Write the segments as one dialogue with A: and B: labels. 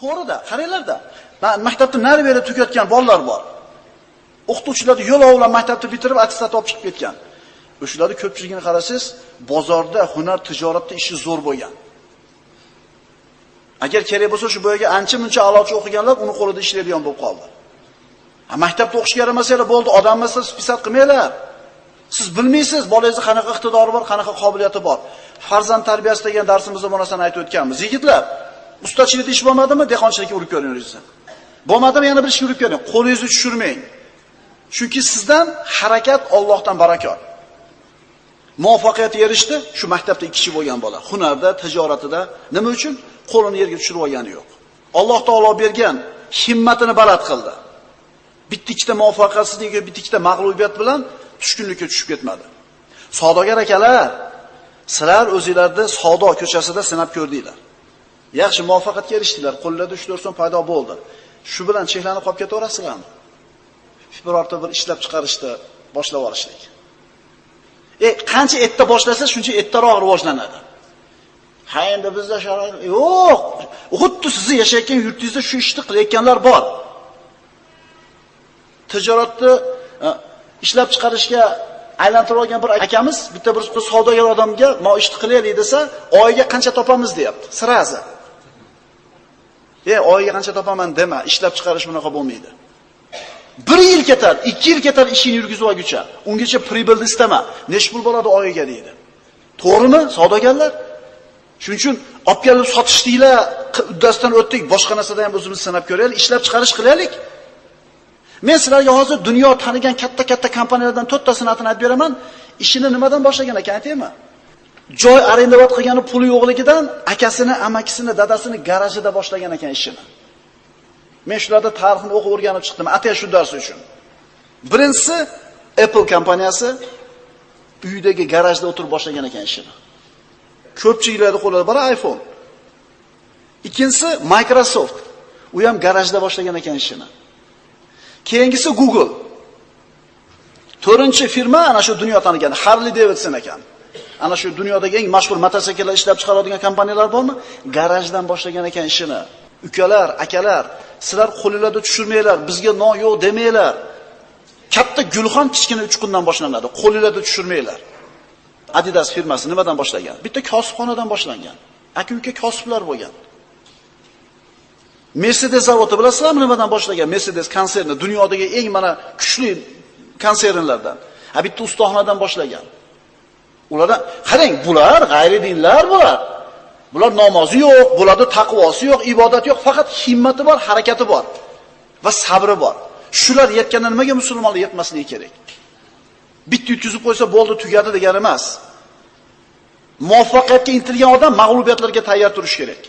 A: To'g'rida, qaranglarda. Maktabni nari beri tugatgan bolalar bor. O'qituvchilarni yo'l ovlab maktabni bitirib attestat olib chiqib ketgan. O'shalarni ko'pchiligini qarasangiz, bozorda, hunar, tijoratda ishi zo'r bo'lgan. Agar kerak bo'lsa, shu boyaga ancha-muncha a'lochi o'qiganlar uni qo'lida ishlaydigan bo'lib qoldi. Ha, maktabda o'qishga yaramasanglar bo'ldi, odamni pisat qilmanglar. Siz bilmaysiz, bolangizni qanaqa iqtidori bor, qanaqa qobiliyati bor. Farzand tarbiyasi degan darsimizda bu narsani aytib o'tganmiz. Yigitlar, ustachilikda ish bo'lmadimi, dehqonchilikka urib ko'ring o'zingizni. Bo'lmadimi, yana bir ishga urib ko'ring. Qo'lingizni tushirmang. Chunki sizdan harakat, Allohdan barakot. Muvaffaqiyatga erishdi shu maktabda ikki kishi bo'lgan bola. Hunarda, tijoratida nima uchun? Qo'lini yerga tushirib olgani yo'q. Alloh taolo bergan himmatini baland qildi. Bitta ikkita muvaffaqiyatsizlik yoki bitta ikkita mag'lubiyat bilan tushkunlikka tushib ketmadi. Savdogar akalar, sizlar o'zingizlarni savdo ko'chasida sinab ko'rdinglar. Yaxshi muvaffaqiyatga erishdinglar, qo'llarda 3-4 so'm paydo bo'ldi. Shu bilan cheklanib qolib ketaverasizlarmi? Birorta bir ishlab chiqarishni boshlab olishlik. Qancha erta boshlasa, shuncha ertaroq rivojlanadi. Ha, endi bizda sharoit yo'q. Xuddi sizni yashayotgan yurtingizda shu ishni qilayotganlar bor. Tijoratni ishlab chiqarishga aylantirib olgan bir akamiz bitta bir savdogar odamga "Mo ishni qilaylik" desa, oyiga qancha topamiz deyapti. Sirazi. Oyiga qancha topaman dema, ishlab chiqarish bunaqa bo'lmaydi. 1 yil ketar, 2 yil ketar ishini yurgizib olguncha. Ungacha pribelni istama. Nech pul bo'ladi oyiga deydi. To'g'rimi, savdogarlar? Shuning uchun olib kelib sotishliklar uddasidan o'tdik, boshqa narsada ham o'zimiz sinab ko'raylik, ishlab chiqarish qilaylik. Men sizlarga hozir dunyo tanigan katta-katta kompaniyalardan 4 tasini atini aytib beraman. Ishini nimadan boshlagan ekan aytaymi? Joy arendavat qilgani puli yo'qligidan akasini, amakisini, dadasini garajida boshlagan ekan ishini. Men shularda tarixini o'qib o'rganib chiqdim, atay shu dars uchun. Birinchisi Apple kompaniyasi uydagi garajda o'tirib boshlagan ekan ishini. Ko'pchiliklarda qo'lida bor iPhone. Ikkinchisi Microsoft. U ham garajda boshlagan ekan ishini. Keyingisi Google. To'rtinchi firma ana shu dunyo tanigan Harley Davidson ekan. Ana shu dunyodagi eng mashhur mototsikllar ishlab chiqaradigan kompaniyalar bormi? Garajdan boshlagan ekan ishini. Ukalar, akalar, sizlar qo'lingizda tushirmanglar, bizga non yo'q demanglar. Katta gulxon kichkina uchqundan boshlanadi. Qo'lingizda tushirmanglar. Adidas firmasi nimadan boshlagan? Bitta kosibxonadan boshlangan. Aka-uka kosiblar bo'lgan. Mercedes zavodi bilasizlarmi nimadan boshlagan? Mercedes konserni dunyodagi eng mana kuchli konsernlardan. Ha, bitta ustaxonadan boshlagan. Ulardan qarang, bular g'ayri dinlar bular. Bular namozi yo'q, bularda taqvosi yo'q, ibodati yo'q, faqat himmati bor, harakati bor va sabri bor. Shular yetganda nimaga musulmonlar yetmasligi kerak? Bitta yutkizib qo'ysa bo'ldi, tugadi degani emas. Muvaffaqiyatga intilgan odam mag'lubiyatlarga tayyor turish kerak.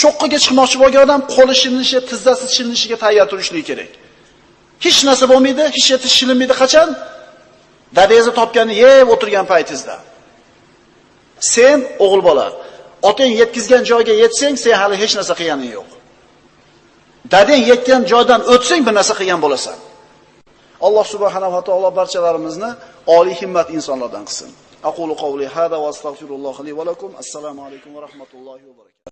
A: Cho'qqiga chiqmoqchi bo'lgan odam qo'li shilinishi, tizzasi shilinishiga tayyor turishligi kerak. Hech narsa bo'lmaydi, hech narsa shilinmaydi qachon? Dadangizni topganini yeb o'tirgan paytingizda. Sen o'g'il bola, otang yetkizgan joyga yetsang, sen hali hech narsa qilganing yo'q. Dadang yetgan joydan o'tsang bir narsa qilgan bo'lasan. Alloh subhanahu va taolo barchalarimizni oliy himmat insonlardan qilsin. Aqulu qawli hada va astagfirulloh li va lakum. Assalomu alaykum va rahmatullohi va barakatuh.